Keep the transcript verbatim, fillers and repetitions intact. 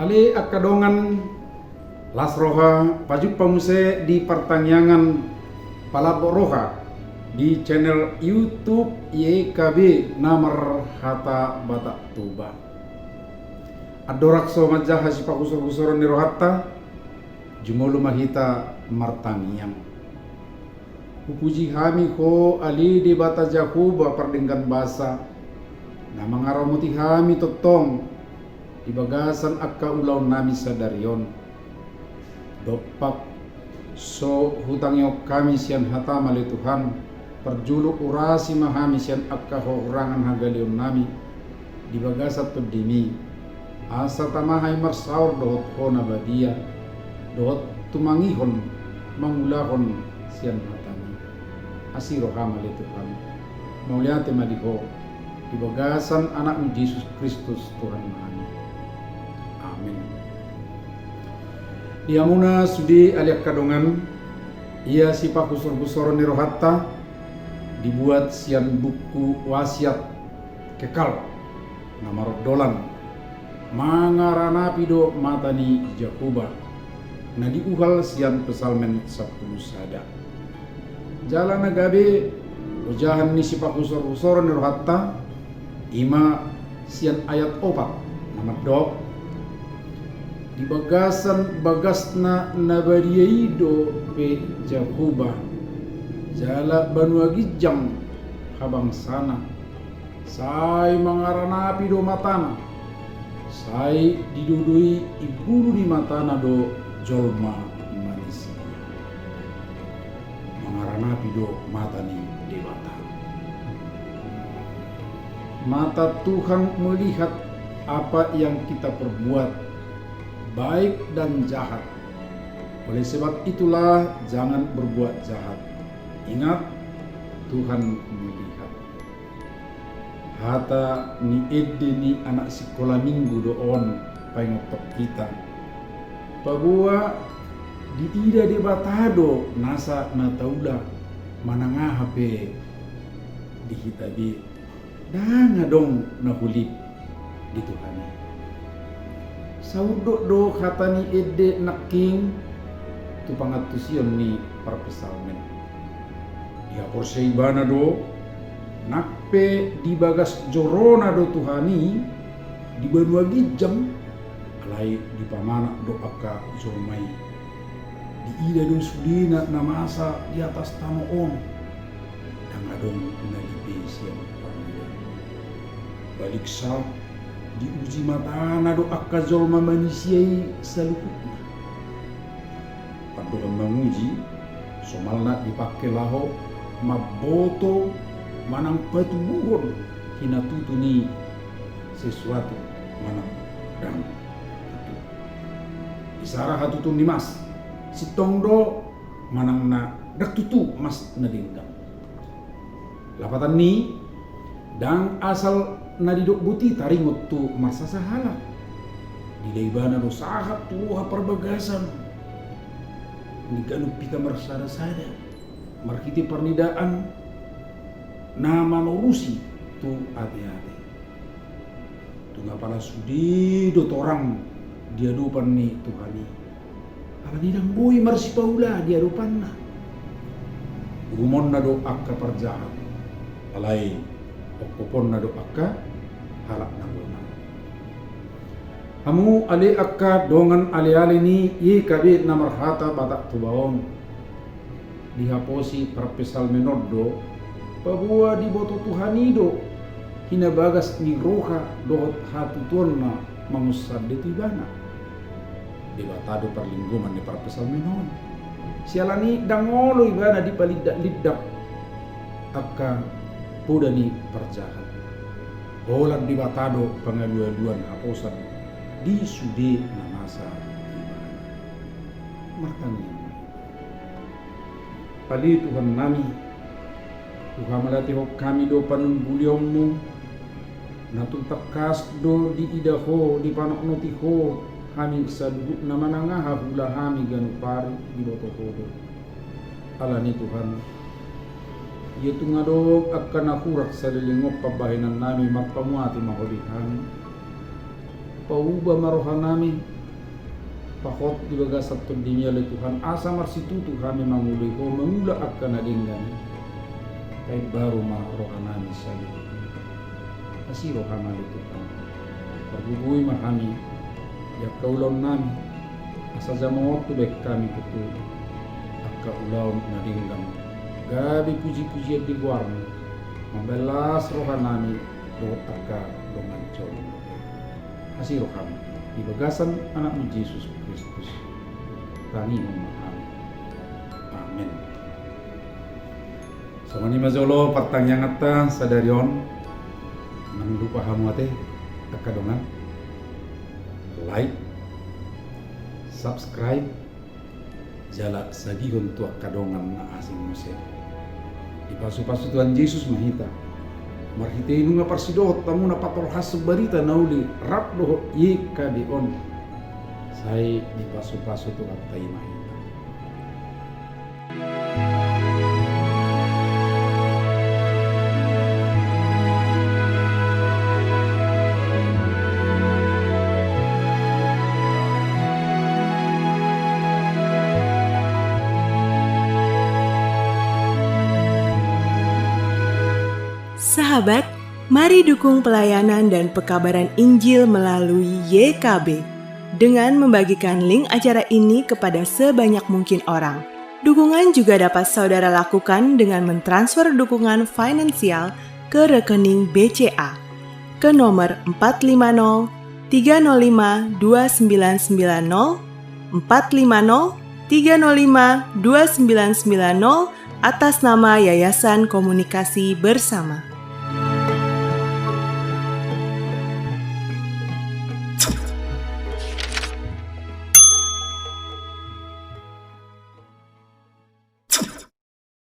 Ale angka dongan, las roha pajumpa muse di partangiangan palambok roha di channel YouTube Y K B na marhata Batak Toba. Andorang so manjaha sipahusorhusoron ni rohanta, jumolo ma hita martangiang. Hupuji hami Ho ale Debata Jahowa pardenggan basa, na mangaramoti hami tongtong di bagasan angka ulaonnami sadari on. Dompak so hutangihon hami sian hataM ale Tuhan, parjolo urasi ma hami sian angka hahurangan hagaleonnami di bagasan TondiMi, asa tama hami marsaor dohot Ho na badia, dohot tumangihon mangulahon sian hataMi. Asi rohaM ale Tuhan. Mauliate ma di Ho, di bagasan AnakMu Jesus Kristus Tuhannami. Amin. Di hamuna sude ale angka dongan, ia sipahusorhusoron ni rohanta dibuat sian buku Wasiat Kekal na marondolan, Mangaranapi do mata ni Jahowa, na diuhal sian Psalmen sampulu sada. Jala na gabe ojahan ni sipahusorhusoron ni rohanta, i ma sian ayat opat na mandok: Di bagasan bagasna na badia i dope Jahowa, jala banua ginjang habangsana. Sai mangaranapi do matana, sai didodoi imbulu ni matana do jolma manisia. Mangaranapi do mata ni Debata. Mata Tuhan melihat apa yang kita perbuat, baik dan jahat. Oleh sebab itulah, jangan berbuat jahat. Ingat, Tuhan melihat. Hata ni ende ni anak sikola minggu do on paingothon hita. Paboa diida Debata do nasa na taula manang aha pe di hita be. Ndang adong na hulip di Tuhan i. Saunduk do hata ni ende nangkin tu pangantusion ni parpsalmen. Dihaporseai ibana do, nang pe di bagas jorona do Tuhan i di banua ginjang, alai dipamanat do angka jolma i. Diida do sudena na masa di atas tano on. Ndang adong na dipei sian parmulaan. Baliksa, diuji matana do angka jolma manisia i saluhutna. Pandohan manguji, somalna dipangke laho mamboto manang patubuhon hinatutu ni sesuatu manang ndang tutu. Isara hatutuon ni mas, sintong do manang na ndang tutu mas na denggan. Lapatan ni, ndang asal na didok boti taringot tu marsasahala. Dilehon ibana do sahat tu roha parbagasan ni ganup hita marsadasada marhite parnidaan na manorusi tu ateate. Tung apala sude do torang di adopan ni Tuhan i, alani ndang boi marsipaula di adopanna. Urumonna do angka parjahat, alai ongkoponna do angka halak na bona. Hamu ale angka dongan aleale ni Y K B na marhata Batak Toba on. Dihaposi parpsalmen on do, paboa diboto Tuhan i do hinabagas ni roha dohot hatutuonna mangunsande tu ibana. Debata do parlinggoman ni parpsalmen on. Siala ni ndang olo ibana dipalindak-lindak angka poda ni parjahat. Holan Debata do pangalualuan haposan di sude na masa tu ibana. Martangiang ma hita. Ale Tuhannami, huhamauliatehon hami do panumbulion-Mu, na tung tangkas do diida Ho, dipanotnoti Ho hami saluhutna manang aha huula hami ganup ari diboto Ho do. Alani Tuhan, ia tung adong angka na hurang saleleng on pambahenannami, marpamuati ma Ho di hami. Pauba ma rohanami, pahot di bagasan TondiMi ale Tuhan, asa marsitutu hami mangoloi Ho mangula angka na denggan. Paimbaru ma rohanami saluhutna. Asi rohaM ale Tuhan. Pargogoi ma hami di angka ulaonnami, asa jamot tu bahen hami tutu angka ulaon na denggan, gabe pujipujian di goarMu, mambahen las rohanami dohot angka dongan jolma. Asi rohaM, di bagasan AnakMu Jesus Kristus, tangihon ma hami. Amen. Songon i ma jolo partangianganta sadari on. Unang lupa hamu ate, angka dongan, like, subscribe, jala sagihon tu angka dongan na asing muse. Dipasupasu Tuhan Jesus ma hita marhite i nunga parsidohot hamu na patolhas barita na uli rap dohot Y K B on. Sai dipasupasu Tuhanta i ma hita. Sahabat, mari dukung pelayanan dan pekabaran Injil melalui Y K B dengan membagikan link acara ini kepada sebanyak mungkin orang. Dukungan juga dapat saudara lakukan dengan mentransfer dukungan finansial ke rekening B C A ke nomor empat lima nol tiga nol lima dua sembilan sembilan nol, empat lima nol tiga nol lima dua sembilan sembilan nol, atas nama Yayasan Komunikasi Bersama.